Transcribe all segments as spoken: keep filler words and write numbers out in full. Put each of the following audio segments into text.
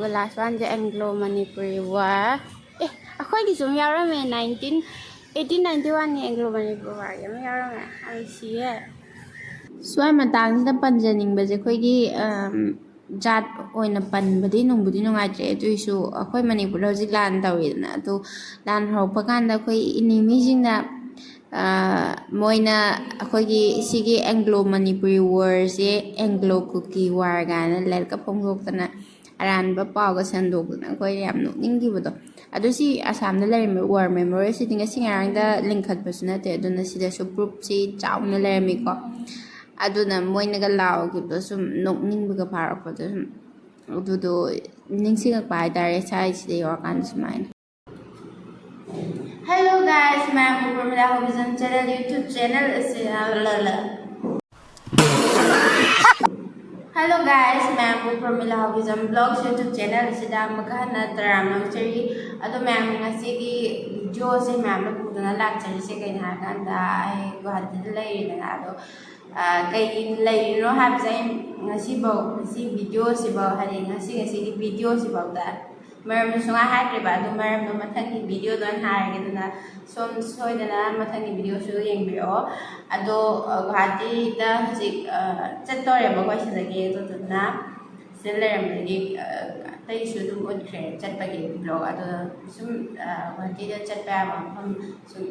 Last one ꯁꯦ Anglo Manipuri War. ꯑꯦ, ꯑꯩꯈꯣꯏꯒꯤꯁꯨ ꯑꯃ ꯌꯥꯎꯔꯝꯃꯦ, nineteen eighteen ninety one ꯒꯤ Anglo Manipuri War ꯒꯤ ꯑꯃ ꯌꯥꯎꯔꯝꯃꯦ, ꯑꯩ ꯁꯤꯌꯦ꯫ ꯁ꯭ꯋꯥꯏ ꯃꯇꯥꯡꯁꯤꯗ ꯄꯟꯖꯅꯤꯡꯕꯁꯦ, ꯑꯩꯈꯣꯏꯒꯤ ꯖꯥꯠ ꯑꯣꯏꯅ ꯄꯟꯕꯗꯤ ꯅꯨꯡꯕꯨꯗꯤ ꯅꯨꯡꯉꯥꯏꯇ꯭ꯔꯦ, ꯑꯗꯨꯏꯁꯨ ꯑꯩꯈꯣꯏ ꯃꯅꯤꯄꯨꯔꯗ ꯍꯧꯖꯤꯛ ꯂꯥꯟ ꯇꯧꯔꯤꯗꯅ, ꯑꯗꯨ ꯂꯥꯟ ꯍꯧꯔꯛꯄ ꯀꯥꯟꯗ ꯑꯩꯈꯣꯏ ꯏꯅꯤꯃꯤꯁꯤꯡꯅ ꯃꯣꯏꯅ ꯑꯩꯈꯣꯏꯒꯤ ꯁꯤꯒꯤ Anglo Manipuri War ꯁꯦ Anglo Kuki War ꯀꯥꯏꯅ ꯂꯥꯏꯔꯤꯛꯀ ꯐꯣꯡꯗꯣꯛꯇꯅ ꯑꯔꯥꯟꯕ ꯄꯥꯎꯒ ꯁꯟꯗꯣꯛꯇꯅ ꯑꯩꯈꯣꯏ ꯌꯥꯝ ꯅꯣꯛꯅꯤꯡꯈꯤꯕꯗꯣ꯫ ꯑꯗꯨ ꯁꯤ ꯑꯁꯥꯝꯗ ꯂꯩꯔꯝꯕ War Memorial ꯁꯤꯗꯤ ꯉꯁꯤ ꯉꯔꯥꯡꯗ ꯂꯤꯡꯈꯠꯄꯁꯨ ꯅꯠꯇꯦ, ꯑꯗꯨꯅ ꯁꯤꯗꯁꯨ proof ꯁꯤ ꯆꯥꯎꯅ ꯂꯩꯔꯝꯃꯤꯀꯣ꯫ ꯑꯗꯨꯅ ꯃꯣꯏꯅꯒ ꯂꯥꯎꯈꯤꯕꯗꯣ ꯁꯨꯝ ꯅꯣꯛꯅꯤꯡꯕꯒ ꯐꯥꯎꯔꯛꯄꯗꯣ ꯁꯨꯝ, ꯑꯗꯨꯗꯣ ꯅꯤꯡꯁꯤꯡꯉꯛꯄ ꯍꯥꯏꯇꯥꯔꯦ ꯁ꯭ꯋꯥꯏꯁꯤꯗ ꯌꯧꯔꯀꯥꯟꯗ ꯁꯨꯃꯥꯏꯅ꯫ Hello guys, ꯃꯌꯥꯝꯕꯨ ꯄ꯭ꯔꯃꯤꯂꯥ ꯍꯣꯕꯤꯖꯝ channel YouTube channel ꯑꯁꯤ, Hello guys, ꯃꯌꯥꯝꯕꯨ ꯄ꯭ꯔꯃꯤꯂꯥ ꯍꯣꯕꯤꯖꯝ Vlogs YouTube channel ꯑꯁꯤꯗ ꯑꯃꯨꯛꯀ ꯍꯟꯅ ꯇꯔꯥꯝꯅ ꯑꯣꯛꯆꯔꯤ꯫ ꯑꯗꯣ ꯃꯌꯥꯝ, ꯉꯁꯤꯒꯤ video ꯁꯦ ꯃꯌꯥꯝꯗ ꯄꯨꯗꯨꯅ ꯂꯥꯛꯆꯔꯤꯁꯦ ꯀꯩꯅꯣ ꯍꯥꯏꯔꯀꯥꯟꯗ, ꯑꯩ ꯒꯨꯍꯥꯇꯤꯗ ꯂꯩꯔꯤꯗꯅ, ꯑꯗꯣ ꯀꯩꯒꯤ ꯂꯩꯔꯤꯅꯣ ꯍꯥꯏꯕꯁꯦ ꯑꯩ ꯉꯁꯤꯐꯥꯎ, ꯉꯁꯤ video ꯁꯤꯐꯥꯎ, ꯍꯥꯏꯗꯤ ꯉꯁꯤ, ꯉꯁꯤꯒꯤ video ꯁꯤꯐꯥꯎꯗ ꯃꯔꯝꯗꯣ ꯁꯨꯡꯍꯥꯏ ꯍꯥꯏꯗ꯭ꯔꯤꯕ꯫ ꯑꯗꯨ ꯃꯔꯝꯗꯣ ꯃꯊꯪꯒꯤ video ꯗ ꯑꯣꯏꯅ ꯍꯥꯏꯔꯒꯦ꯫ ꯑꯗꯨꯅ ꯁꯣꯝ ꯁꯣꯏꯗꯅ ꯃꯊꯪꯒꯤ video ꯁꯨ ꯌꯦꯡꯕꯤꯔꯛꯑꯣ꯫ ꯑꯗꯣ ꯒꯨꯍꯥꯇꯤꯗ ꯍꯧꯖꯤꯛ ꯆꯠꯇꯧꯔꯦꯕ ꯑꯩꯈꯣꯏ ꯁꯤꯗꯒꯤ꯫ ꯑꯗꯨꯗꯨꯅ ꯁꯤꯗ ꯂꯩꯔꯝꯕꯗꯒꯤ ꯑꯇꯩꯁꯨ ꯑꯗꯨꯝ ꯎꯠꯈ꯭ꯔꯦ ꯆꯠꯄꯒꯤ vlog꯫ ꯑꯗꯣ ꯁꯨꯝ ꯒꯨꯍꯥꯇꯤꯗ ꯆꯠꯄ ꯌꯥꯕ ꯃꯐꯝ ꯁꯨꯝ,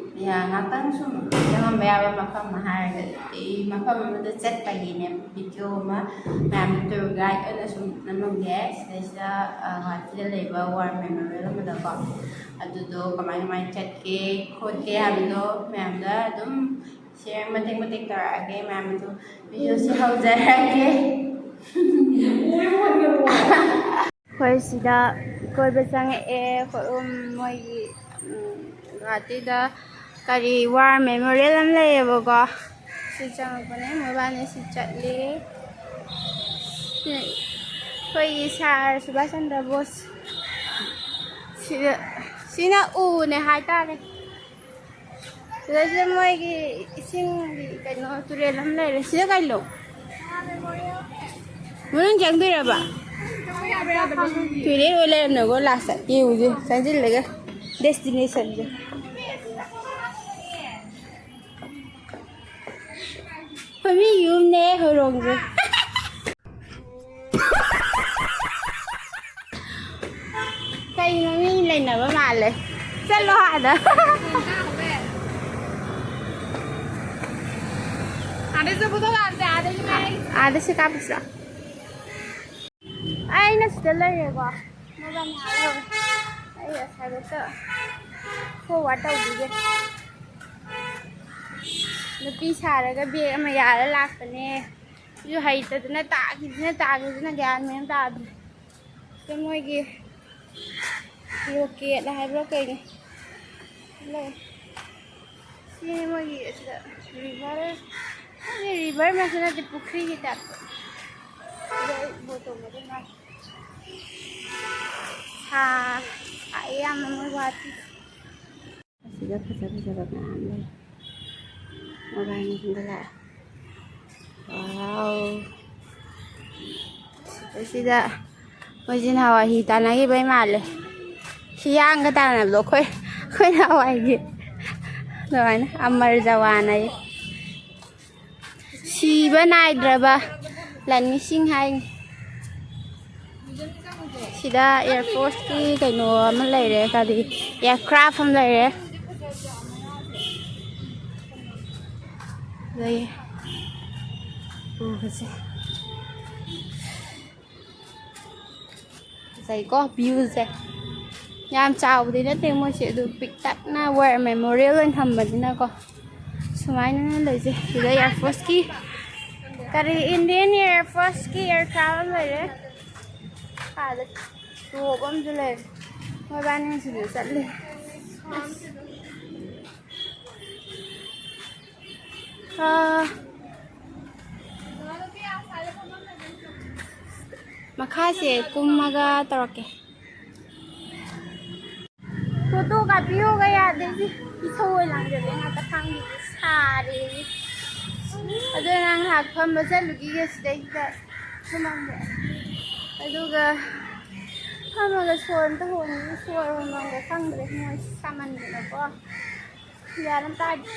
ꯉꯥꯛꯇꯪ ꯁꯨꯝ ꯆꯪꯉꯝꯕ ꯌꯥꯕ ꯃꯐꯝ ꯑꯃ ꯍꯥꯏꯔꯒꯗꯤ, ꯃꯐꯝ ꯑꯃꯗ ꯆꯠꯄꯒꯤꯅꯦ video ꯑꯃ ꯃꯌꯥꯝ tour guide ꯑꯣꯏꯅ ꯁꯨꯝ ꯅꯝꯃꯝꯒꯦ꯫ ꯁꯤꯗꯩꯁꯤꯗ ꯒꯨꯍꯥꯇꯤꯗ ꯂꯩꯕ War Memorial ꯑꯃꯗꯀꯣ, ꯑꯗꯨꯗꯣ ꯀꯃꯥꯏ ꯀꯃꯥꯏꯅ ꯆꯠꯀꯦ ꯈꯣꯠꯀꯦ ꯍꯥꯏꯕꯗꯣ ꯃꯌꯥꯝꯗ ꯑꯗꯨꯝ share ꯃꯇꯦꯛ ꯃꯇꯦꯛ ꯇꯧꯔꯛꯑꯒꯦ꯫ ꯃꯌꯥꯝ ꯑꯗꯨ video ꯁꯤ ꯍꯧꯖꯔꯛꯑꯒꯦ꯫ ꯑꯩꯈꯣꯏ ꯁꯤꯗ ꯀꯣꯏꯕ ꯆꯪꯉꯛꯑꯦ꯫ ꯑꯩꯈꯣꯏ, ꯎꯝ, ꯃꯣꯏꯒꯤ, ꯎꯝ, ꯒꯨꯍꯥꯇꯤꯗ ꯀꯔꯤ War Memorial ꯑꯃ ꯂꯩꯌꯦꯕꯀꯣ꯫ ꯁꯤ ꯆꯪꯉꯛꯄꯅꯦ, ꯃꯣꯏꯕꯥꯅꯤ ꯁꯤ ꯆꯠꯂꯤ꯫ ꯁꯤ ꯑꯩꯈꯣꯏꯒꯤ Sir ꯁꯨꯕꯥꯁ ꯆꯟꯗ꯭ꯔ ꯕꯣꯁ꯫ ꯁꯤꯗ, ꯁꯤꯅ ꯎꯅꯦ ꯍꯥꯏꯇꯥꯔꯦ꯫ ꯁꯤꯗꯩꯁꯤꯗ ꯃꯣꯏꯒꯤ ꯏꯁꯤꯡꯒꯤ ꯀꯩꯅꯣ ꯇꯨꯔꯦꯜ ꯑꯃ ꯂꯩꯔꯦ꯫ ꯁꯤꯗ ꯀꯩꯅꯣ? ꯃꯅꯨꯡ ꯆꯪꯗꯣꯏꯔꯕ? ꯇꯣꯏꯂꯦꯠ ꯑꯣꯏ ꯂꯩꯔꯝꯃꯦꯀꯣ ꯂꯥꯁꯇ꯫ ꯌꯦꯡꯉꯨꯁꯦ, ꯆꯪꯁꯤꯜꯂꯒ ꯗꯦꯁꯇꯤꯅꯦꯁꯟꯁꯦ꯫ ꯑꯩꯈꯣꯏ ꯃꯤ ꯌꯨꯝꯅꯦ ꯍꯣꯏꯔꯣꯡꯁꯦ꯫ ꯀꯩꯅꯣ ꯃꯤ ꯂꯩꯅꯕ ꯃꯥꯜꯂꯦ꯫ ꯆꯠꯂꯣ ꯑꯥꯗ꯫ ꯑꯥꯗꯁꯨ ꯀꯥꯞꯄꯁꯤꯔꯣ? ꯑꯩꯅ ꯁꯤꯗ ꯂꯩꯔꯦꯀꯣ꯫ ꯃꯣꯏꯕꯥꯅꯤ ꯑꯥ ꯂꯩꯍꯧꯔꯦ꯫ ꯑꯩ ꯑꯁꯥꯏꯕꯣꯛꯇ forward ꯇꯧꯕꯤꯒꯦ꯫ ꯅꯨꯄꯤ ꯁꯥꯔꯒ ꯕꯦꯒ ꯑꯃ ꯌꯥꯜꯂ ꯂꯥꯛꯄꯅꯦ꯫ ꯑꯩꯁꯨ ꯍꯩꯇꯗꯅ ꯇꯥꯈꯤꯕꯁꯤꯅ ꯇꯥꯈꯤꯕꯁꯤꯅ ꯒ꯭ꯌꯥꯟ ꯃꯦꯟ ꯑꯃ ꯇꯥꯗ꯭ꯔꯦ꯫ ꯁꯤꯗ ꯃꯣꯏꯒꯤ rocket ꯍꯥꯏꯕ꯭ꯔꯥ ꯀꯩꯅꯣ ꯂꯩ꯫ ꯁꯤꯅꯦ ꯃꯣꯏꯒꯤ ꯑꯁꯤꯗ river, ꯈꯪꯗꯦ, river ꯃꯛꯁꯨ ꯅꯠꯇꯦ, ꯄꯨꯈ꯭ꯔꯤꯒꯤ type ꯇ꯫ ꯁꯤꯗ ꯑꯩ boat ꯇꯣꯡꯕꯗꯤ ꯉꯥꯏ꯫ ꯁꯥ-, ꯁꯥꯏꯌꯦ ꯌꯥꯝꯅ ꯃꯣꯏ ꯒꯨꯍꯥꯇꯤ꯫ ꯑꯁꯤꯗ ꯐꯖ ꯐꯖꯕ ꯃꯌꯥꯝ ꯂꯩ꯫ ꯃꯣꯕꯥꯏꯜ ꯌꯦꯡꯕ ꯂꯥꯛꯑꯦ꯫ Wow! ꯁꯤꯗꯩꯁꯤꯗ ꯃꯣꯏꯁꯤ ꯅꯍꯥꯟꯋꯥꯏ ꯍꯤ ꯇꯥꯟꯅꯈꯤꯕꯩ ꯃꯥꯜꯂꯦ꯫ ꯍꯤꯌꯥꯡꯒ ꯇꯥꯟꯅꯕꯗꯣ ꯑꯩꯈꯣꯏ, ꯑꯩꯈꯣꯏ ꯅꯍꯥꯟꯋꯥꯏꯒꯤ ꯑꯗꯨꯃꯥꯏꯅ ꯑꯃꯔ ꯖꯋꯥꯟ ꯍꯥꯏꯌꯦ꯫ ꯁꯤꯕ ꯅꯥꯏꯗ꯭ꯔꯕ ꯂꯥꯟꯃꯤꯁꯤꯡ ꯍꯥꯏꯅꯤ꯫ ꯁꯤꯗ Air Force ꯀꯤ ꯀꯩꯅꯣ ꯑꯃ ꯂꯩꯔꯦ, ꯀꯔꯤ, aircraft ꯑꯃ ꯂꯩꯔꯦ꯫ ꯂꯩ꯫ ꯎꯕꯁꯦ꯫ ꯐꯖꯩꯀꯣ view ꯁꯦ꯫ ꯌꯥꯝ ꯆꯥꯎꯕꯗꯤ ꯅꯠꯇꯦ ꯃꯣꯏꯁꯦ, ꯑꯗꯨ ꯄꯤꯛꯇꯛꯅ war memorial ꯑꯣꯏꯅ ꯊꯝꯕꯅꯤꯅꯀꯣ꯫ ꯁꯨꯃꯥꯏꯅ ꯂꯩꯁꯦ꯫ ꯁꯤꯗ Air Force ꯀꯤ, ꯀꯔꯤ, Indian Air Force ꯀꯤ aircraft ꯑꯃ ꯂꯩꯔꯦ꯫ ꯑꯥꯗ top ꯑꯃꯁꯨ ꯂꯩꯔꯦ꯫ ꯃꯣꯏꯕꯥꯅꯤ ꯁꯤꯗ ꯆꯠꯂꯤ꯫ ꯑꯁ꯫ ꯑꯥ꯫ ꯃꯈꯥꯁꯦ ꯀꯨꯝꯃꯒ ꯇꯧꯔꯛꯀꯦ꯫ Photo ꯀꯥꯞꯄꯤꯌꯣꯒ ꯌꯥꯗꯦ ꯁꯤ꯫ ꯏꯁꯧ ꯑꯣꯏ ꯂꯥꯡꯖꯜꯂꯦ ꯉꯥꯛꯇ ꯈꯥꯡꯉꯤꯁꯦ ꯁꯥꯔꯦ꯫ ꯑꯗꯨꯅ ꯉꯥꯏꯍꯥꯛ ꯐꯝꯕ ꯆꯠꯂꯨꯈꯤꯒꯦ ꯁꯤꯗꯩꯁꯤꯗ ꯁꯨꯃꯥꯡꯗ꯫ ꯑꯗꯨꯒ ꯐꯝꯃꯒ ꯁꯣꯔ ꯑꯝꯇ ꯍꯣꯟꯒꯦ, ꯁꯣꯔ ꯍꯣꯟꯐꯝꯒ ꯈꯪꯗ꯭ꯔꯦ, ꯃꯣꯏ ꯁꯥꯃꯟꯗꯅꯀꯣ꯫ ꯒ꯭ꯌꯥꯟ ꯑꯃ ꯇꯥꯗꯦ꯫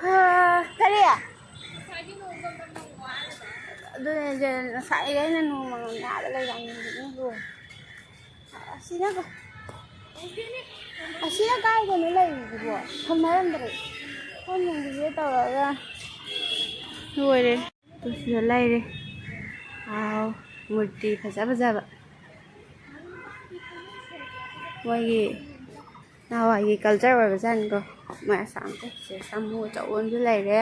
ꯍꯥ, ꯀꯔꯤ? ꯑꯗꯨꯅꯦ, ꯉꯁꯥꯏꯗꯩ ꯑꯩꯅ ꯅꯣꯡꯃ ꯉꯥꯏꯕ ꯂꯩꯔꯝꯃꯤꯅꯦ, ꯂꯣꯏꯔꯦ꯫ ꯑꯁꯤꯅ ꯀ-, ꯑꯁꯤꯅ ꯀꯥꯏꯗꯅꯣ ꯂꯩꯔꯤꯁꯤꯕꯣ? ꯊꯝꯅꯔꯝꯗ꯭ꯔꯦ꯫ ꯐꯣꯟ ꯌꯦꯡꯕꯤꯒꯦ ꯇꯧꯔꯒ ꯂꯣꯏꯔꯦ꯫ ꯑꯗꯨ ꯁꯤꯗ ꯂꯩꯔꯦ꯫ ꯋꯥꯎ, ꯃꯨꯔꯇꯤ ꯐꯖ ꯐꯖꯕ꯫ ꯃꯣꯏꯒꯤ ꯅꯍꯥꯟꯋꯥꯏꯒꯤ culture ꯑꯣꯏꯕꯖꯥꯠꯅꯤꯀꯣ꯫ ꯃꯣꯏ ꯑꯁꯥꯝꯁꯦ꯫ ꯁꯤꯗ ꯁꯥꯃꯨ ꯑꯆꯧꯕ ꯑꯃꯁꯨ ꯂꯩꯔꯦ꯫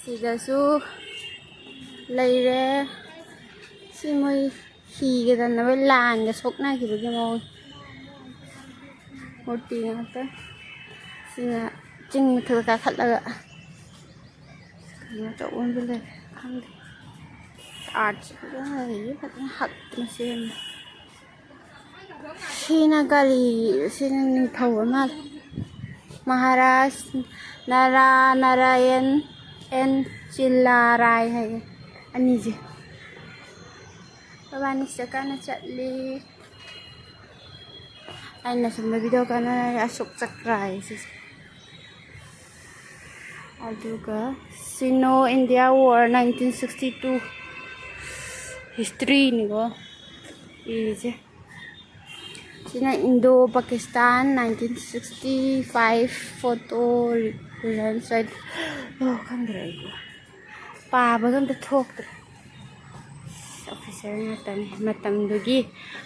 ꯁꯤꯗꯁꯨ ꯂꯩꯔꯦ꯫ ꯁꯤ ꯃꯣꯏ ꯍꯤꯒ ꯇꯟꯅꯕ ꯂꯥꯟꯒ ꯁꯣꯛꯅꯈꯤꯕꯒꯤ ꯃꯑꯣꯡ꯫ ꯃꯨꯔꯇꯤ ꯉꯥꯛꯇ꯫ ꯁꯤꯅ ꯆꯤꯡ ꯃꯊꯛꯇ ꯀꯥꯈꯠꯂꯒ ꯀꯩꯅꯣ ꯇꯧꯕ ꯑꯃꯁꯨ ꯂꯩꯔꯦ꯫ ꯈꯪꯗꯦ꯫ Artꯁꯦ ꯐꯖꯅ ꯂꯩꯌꯦ, ꯐꯖꯅ ꯍꯛꯇꯅ ꯁꯦꯝꯃꯦ꯫ ꯁꯤꯅ ꯀꯔꯤ? ꯁꯤꯅ ꯅꯤꯡꯊꯧ ꯑꯃ꯫ ꯃꯍꯥꯔꯥꯖ ꯅꯔꯥ ꯅꯥꯔꯥꯌꯟ ꯑꯦꯟ ꯆꯤꯜꯂꯥꯔꯥꯏ ꯍꯥꯏꯌꯦ꯫ ꯑꯅꯤꯁꯦ꯫ ꯃꯕꯥꯅꯤ ꯁꯤꯗ ꯀꯟꯅ ꯆꯠꯂꯤ꯫ ꯑꯩꯅ ꯁꯣꯝꯗ video ꯀꯟꯅ ꯑꯁꯣꯛ ꯆꯀ꯭ꯔ ꯍꯥꯏ ꯁꯤꯁꯦ꯫ ꯑꯗꯨꯒ Sino India War nineteen sixty two historyꯅꯤꯀꯣ ꯏꯔꯤꯁꯦ꯫ ꯁꯤꯅ Indo Pakistan nineteen sixty five photo reference. ꯑꯣ, ꯈꯪꯗ꯭ꯔꯦ ꯑꯩ꯫ ꯄꯥꯕꯒ ꯑꯝꯇ ꯊꯣꯛꯇ꯭ꯔꯦ꯫ Officer ꯉꯥꯛꯇꯅꯤ꯫ ꯃꯇꯝꯗꯨꯒꯤ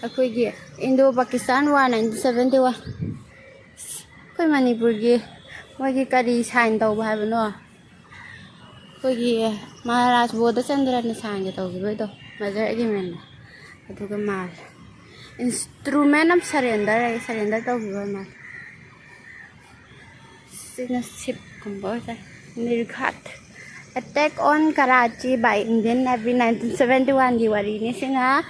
ꯑꯩꯈꯣꯏꯒꯤ Indo Pakistan War nineteen seventy one꯫ ꯑꯩꯈꯣꯏ ꯃꯅꯤꯄꯨꯔꯒꯤ ꯃꯣꯏꯒꯤ ꯀꯔꯤ sign ꯇꯧꯕ ꯍꯥꯏꯕꯅꯣ? ꯑꯩꯈꯣꯏꯒꯤ ꯃꯍꯥꯔꯥꯖ ꯕꯣꯙꯆꯟꯗ꯭ꯔꯅ signꯒ ꯇꯧꯈꯤꯕꯩꯗꯣ, merger agreementꯅ꯫ ꯑꯗꯨꯒ ꯃꯥꯜꯂꯦ꯫ Instrument of surrender high, surrender ꯇꯧꯈꯤꯕ ꯃꯥꯜꯂꯦ꯫ ꯁꯤꯅ shipꯀꯨꯝꯕ ꯑꯣꯏꯇꯥꯔꯦ꯫ ꯅꯤꯔꯘꯥꯠ꯫ Attack on Karachi by Indian Navy nineteen seventy oneꯒꯤ ꯋꯥꯔꯤꯅꯤ ꯁꯤꯅ꯫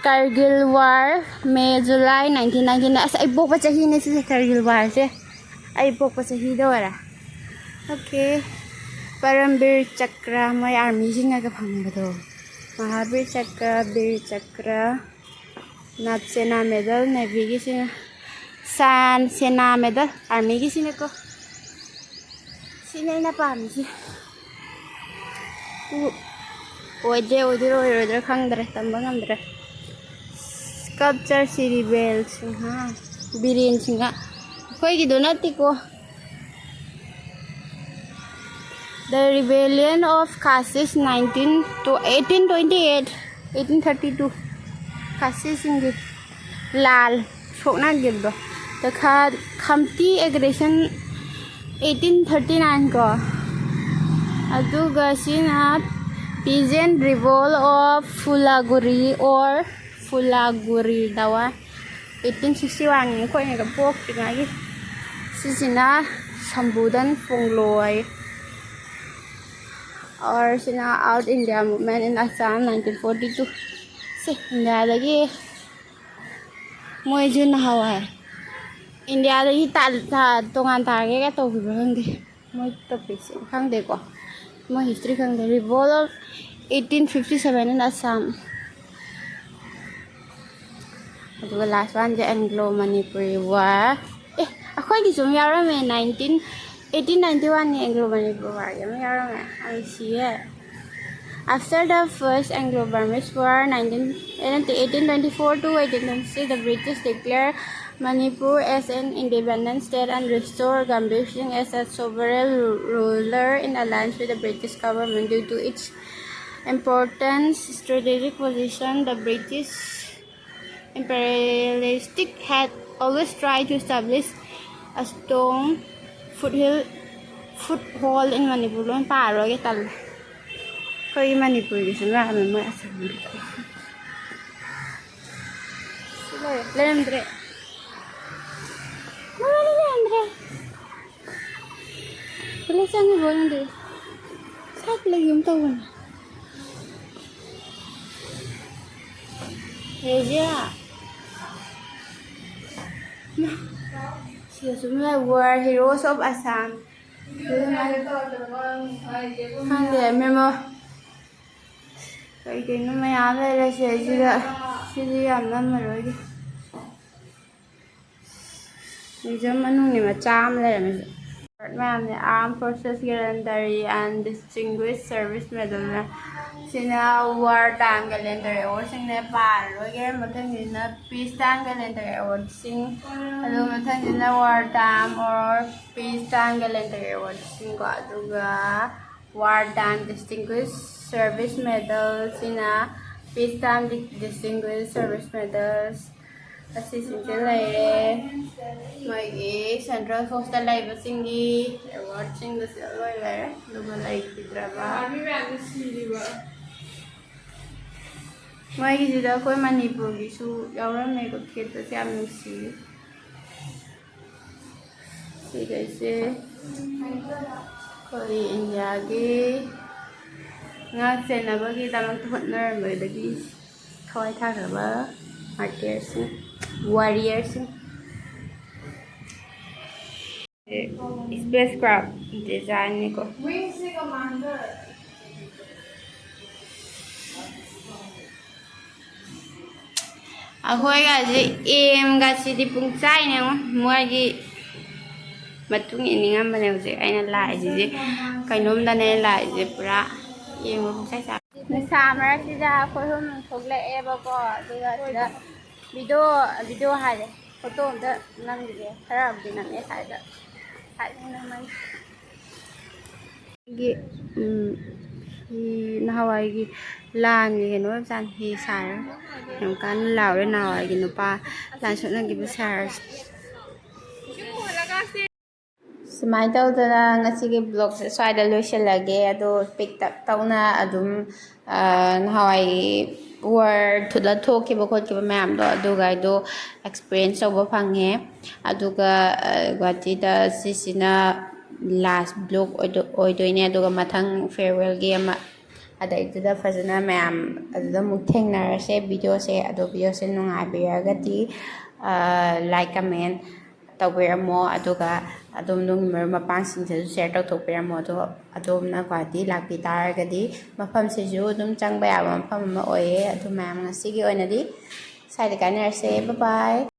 Kargil War, May, July nineteen ninety nine꯫ ꯑꯁ, ꯑꯩ ꯄꯣꯛꯄ ꯆꯍꯤꯅꯦ ꯁꯤꯁꯦ, Kargil Warꯁꯦ꯫ ꯑꯩ ꯄꯣꯛꯄ ꯆꯍꯤꯗ ꯑꯣꯏꯔꯦ꯫ Okay꯫ Paramvir Chakra, ꯃꯣꯏ armyꯁꯤꯡꯅꯒ ꯐꯪꯕꯗꯣ꯫ ꯃꯍꯥꯕꯤꯔ ꯆꯀ꯭ꯔ, ꯕꯤꯔ ꯆꯀ꯭ꯔ, ꯅꯥꯠ ꯁꯦꯅꯥ ꯃꯦꯗꯜ, ꯅꯦꯚꯤꯒꯤꯁꯤꯅ ꯁꯥꯟ ꯁꯦꯅꯥ ꯃꯦꯗꯜ, ꯑꯥꯔꯃꯤꯒꯤꯁꯤꯅꯀꯣ꯫ ꯁꯤꯅꯦ ꯑꯩꯅ ꯄꯥꯝꯃꯤꯁꯦ꯫ ꯎ-, ꯑꯣꯏꯗ꯭ꯔꯦ, ꯑꯣꯏꯗꯣꯏꯔꯥ ꯑꯣꯏꯔꯣꯏꯗ꯭ꯔꯥ ꯈꯪꯗ꯭ꯔꯦ, ꯇꯝꯕ ꯉꯝꯗ꯭ꯔꯦ꯫ ꯁ꯭ꯀꯜꯞꯆꯔ ꯁꯤꯔꯤꯕꯦꯜ ꯁꯤꯡꯍ, ꯕꯤꯔꯦꯟ ꯁꯤꯡꯍ꯫ ꯑꯩꯈꯣꯏꯒꯤꯗꯣ ꯅꯠꯇꯦꯀꯣ꯫ The Rebellion of Khasi, nineteen to eighteen twenty-eight, eighteen thirty-two, ꯈꯥꯁꯤꯁꯤꯡꯒꯤ Lal ꯁꯣꯛꯅꯈꯤꯕꯗꯣ꯫ The Kha-, Khamti Aggression, eighteen thirty-nine ꯀꯣ꯫ ꯑꯗꯨꯒ ꯁꯤꯅ Peasant Revolt of Phulaguri or Phulaguri Dawa, eighteen sixty-one, ꯑꯩꯈꯣꯏꯅꯒ ꯄꯣꯛꯇ꯭ꯔꯤꯉꯩꯒꯤ꯫ ꯁꯤꯁꯤꯅ ꯁꯝꯕꯨꯗꯟ ꯐꯣꯡꯂꯣꯏ꯫ Or ꯁꯤꯅ Out India Movement in Assam, nineteen forty-two꯫ ꯁꯤ ꯏꯟꯗꯤꯌꯥꯗꯒꯤ ꯃꯣꯏꯁꯨ ꯅꯍꯥꯟꯋꯥꯏ ꯏꯟꯗꯤꯌꯥꯗꯒꯤ ꯇꯥ-, ꯇꯥ-, ꯇꯣꯉꯥꯟ ꯇꯥꯔꯒꯦꯒ ꯇꯧꯈꯤꯕ꯭ꯔꯥ ꯈꯪꯗꯦ꯫ ꯃꯣꯏ ꯇꯣꯄꯤꯛꯁꯦ ꯈꯪꯗꯦꯀꯣ꯫ ꯃꯣꯏ ꯍꯤꯁꯇ꯭ꯔꯤ ꯈꯪꯗꯦ꯫ Revolt of eighteen fifty-seven in Assam꯫ ꯑꯗꯨꯒ last one ꯁꯦ Anglo Manipuri War꯫ ꯑꯦ, ꯑꯩꯈꯣꯏꯒꯤꯁꯨ ꯑꯃ ꯌꯥꯎꯔꯝꯃꯦ, nineteen, eighteen ninety-one ꯅꯤ Anglo Manipuri War ꯒꯤ ꯑꯃ ꯌꯥꯎꯔꯝꯃꯦ꯫ ꯑꯩ ꯁꯤꯌꯦ꯫ After the First Anglo-Burmese War, nineteen, eighteen twenty-four to eighteen twenty-six, the British declared Manipur as an independent state and restored Gambhir Singh as a sovereign ru-, ruler in alliance with the British government. Due to its important strategic position, the British imperialistic had always tried to establish a strong foothill, foothold in Manipur. ꯂꯣꯏ ꯄꯥꯔꯣꯏꯒꯦ, ꯇꯜꯂꯦ꯫ ꯑꯩꯈꯣꯏꯒꯤ ꯃꯅꯤꯄꯨꯔꯒꯤꯁꯨ ꯂꯥꯛꯑꯝꯃꯦ ꯃꯣꯏ ꯑꯁꯥꯝꯒꯤ꯫ ꯁꯤ ꯂꯣꯏꯔꯦ꯫ ꯂꯩꯔꯝꯗ꯭ꯔꯦ꯫ ꯃꯃꯥꯗꯤ ꯂꯩꯔꯝꯗ꯭ꯔꯦ꯫ College ꯆꯪꯉꯤꯕꯣ ꯅꯪꯗꯤ? ꯁꯥꯏꯗ ꯂꯩꯒꯨꯝ ꯇꯧꯕꯅꯦ꯫ ꯔꯦꯖꯤꯌꯥ꯫ ꯁꯤꯗꯁꯨ ꯃꯣꯏ War Heroes of Assam꯫ ꯈꯪꯗꯦ, ꯃꯦꯃꯣ-, ꯀꯩ ꯀꯩꯅꯣ ꯃꯌꯥꯝ ꯂꯩꯔꯦ ꯁꯤꯗꯩꯁꯤꯗ꯫ ꯁꯤꯗꯤ ꯌꯥꯝ ꯅꯝꯃꯔꯣꯏꯒꯦ꯫ Museum ꯃꯅꯨꯡꯅꯤ ꯃꯆꯥ ꯑꯃ ꯂꯩꯔꯝꯃꯤꯁꯦ꯫ ꯃꯌꯥꯝꯅꯦ, Armed Forces Gallantry and Distinguished Service Medal꯫ ꯁꯤꯅ War Time Gallantry Award ꯁꯤꯡꯅꯦ, ꯄꯥꯔꯔꯣꯏꯒꯦ꯫ ꯃꯊꯪꯒꯤꯅ Peace Time Gallantry Award ꯁꯤꯡ, ꯑꯗꯨꯒ ꯃꯊꯪꯒꯤꯅ War Time or Peace Time Gallantry Award ꯁꯤꯡꯀꯣ, ꯑꯗꯨꯒ War Time Distinguished Service Medal ꯁꯤꯅ Peace Time Distinguished Service Medals ꯑꯁꯤꯁꯤꯡꯁꯦ ꯂꯩꯔꯦ꯫ ꯃꯣꯏꯒꯤ Central Force ꯇ ꯂꯩꯕꯁꯤꯡꯒꯤ award ꯁꯤꯡꯗꯨꯁꯨ ꯂꯣꯏ ꯂꯩꯔꯦ꯫ ꯑꯗꯨꯒ ꯂꯩꯈꯤꯗ꯭ꯔꯕ ꯑꯥꯔꯃꯤ ꯃꯌꯥꯝꯗꯣ ꯁꯤꯔꯤꯕ꯫ ꯃꯣꯏꯒꯤꯁꯤꯗ ꯑꯩꯈꯣꯏ ꯃꯅꯤꯄꯨꯔꯒꯤꯁꯨ ꯌꯥꯎꯔꯝꯃꯦꯀꯣ, ꯊꯦꯠꯄꯁꯦ ꯌꯥꯝ ꯅꯨꯡꯁꯤꯌꯦ꯫ ꯁꯤꯈꯩꯁꯦ ꯑꯩꯈꯣꯏ ꯏꯟꯗꯤꯌꯥꯒꯤ ꯉꯥꯛ ꯁꯦꯟꯅꯕꯒꯤꯗꯃꯛꯇ ꯍꯣꯠꯅꯔꯝꯕꯗꯒꯤ ꯊꯋꯥꯏ ꯊꯥꯈ꯭ꯔꯕ martyr ꯁꯤꯡ, warrior ꯁꯤꯡ꯫ Spacecraft design ꯅꯤꯀꯣ꯫ ꯑꯩꯈꯣꯏꯒꯁꯦ aim ꯒꯁꯤꯗꯤ ꯄꯨꯡ ꯆꯥꯏꯅꯦ ꯌꯦꯡꯉꯣ꯫ ꯃꯣꯏꯒꯤ ꯃꯇꯨꯡ ꯏꯟꯅꯤꯡꯉꯝꯕꯅꯦ ꯍꯧꯖꯤꯛ ꯑꯩꯅ ꯂꯥꯛꯏꯁꯤꯗꯤ꯫ ꯀꯩꯅꯣꯝꯗꯅꯦ ꯂꯥꯛꯏꯁꯦ ꯄꯨꯔꯥ꯫ ꯌꯦꯡꯉꯣ ꯄꯨꯡꯆꯥꯏ ꯆꯥꯏ꯫ ꯅꯨꯡꯁꯥ ꯃꯔꯛꯁꯤꯗ ꯑꯩꯈꯣꯏ ꯑꯍꯨꯝ ꯊꯣꯛꯂꯛꯑꯦꯕꯀꯣ꯫ ꯑꯗꯨꯒ ꯁꯤꯗ video, video ꯍꯥꯏꯔꯦ, photo ꯑꯝꯇ ꯅꯝꯈꯤꯒꯦ꯫ ꯈꯔꯕꯨꯗꯤ ꯅꯝꯃꯦ ꯁ꯭ꯋꯥꯏꯗ꯫ ꯁ꯭ꯋꯥꯏꯗ ꯅꯝꯃꯅꯤ꯫ ꯑꯩꯒꯤ, ꯎꯝ, ꯍꯤ ꯅꯍꯥꯟꯋꯥꯏꯒꯤ ꯂꯥꯟꯒꯤ ꯀꯩꯅꯣ ꯑꯣꯏꯕꯖꯥꯠꯅꯤ, ꯍꯤ ꯁꯥꯔꯒ꯫ ꯌꯥꯝ ꯀꯟꯅ ꯂꯥꯎꯔꯦ ꯅꯍꯥꯟꯋꯥꯏꯒꯤ ꯅꯨꯄꯥ ꯂꯥꯟ ꯁꯣꯛꯅꯈꯤꯕ ꯁꯥꯔꯁꯦ꯫ ꯁꯨꯃꯥꯏꯅ ꯇꯧꯗꯅ ꯉꯁꯤꯒꯤ vlog ꯁꯦ ꯁ꯭ꯋꯥꯏꯗ ꯂꯣꯏꯁꯤꯜꯂꯒꯦ꯫ ꯑꯗꯣ ꯄꯤꯛꯇꯛ ꯇꯧꯅ ꯑꯗꯨꯝ, ꯑꯥ, ꯅꯍꯥꯟꯋꯥꯏ war ꯗ ꯊꯣꯛꯈꯤꯕ ꯈꯣꯠꯈꯤꯕ ꯃꯌꯥꯝꯗꯣ, ꯑꯗꯨꯒꯩꯗꯣ experience ꯇꯧꯕ ꯐꯪꯉꯦ꯫ ꯑꯗꯨꯒ, ꯑꯥ, ꯒꯨꯍꯥꯇꯤꯗ ꯁꯤꯁꯤꯅ last vlog ꯑꯣꯏꯗꯣ-, ꯑꯣꯏꯗꯣꯏꯅꯦ꯫ ꯑꯗꯨꯒ ꯃꯊꯪ farewell ꯒꯤ ꯑꯃ, ꯑꯗꯩꯗꯨꯗ ꯐꯖꯅ ꯃꯌꯥꯝ ꯑꯗꯨꯗ ꯑꯃꯨꯛ ꯊꯦꯡꯅꯔꯁꯦ꯫ Video ꯁꯦ, ꯑꯗꯣ video ꯁꯦ ꯅꯨꯡꯉꯥꯏꯕꯤꯔꯒꯗꯤ, ꯑꯥ, like, comment ꯇꯧꯕꯤꯔꯝꯃꯣ꯫ ꯑꯗꯨꯒ ꯑꯗꯣꯝ ꯑꯗꯣꯝꯒꯤ ꯃꯔꯨꯞ ꯃꯄꯥꯡꯁꯤꯡꯗꯁꯨ share ꯇꯧꯊꯣꯛꯄꯤꯔꯝꯃꯣ꯫ ꯑꯗꯣ ꯑꯗꯣꯝꯅ ꯒꯨꯍꯥꯇꯤ ꯂꯥꯛꯄꯤ ꯇꯥꯔꯒꯗꯤ ꯃꯐꯝꯁꯤꯁꯨ ꯑꯗꯨꯝ ꯆꯪꯕ ꯌꯥꯕ ꯃꯐꯝ ꯑꯃ ꯑꯣꯏꯌꯦ꯫ ꯑꯗꯨ ꯃꯌꯥꯝ, ꯉꯁꯤꯒꯤ ꯑꯣꯏꯅꯗꯤ ꯁ꯭ꯋꯥꯏꯗ ꯀꯥꯏꯅꯔꯁꯦ꯫ Bye bye꯫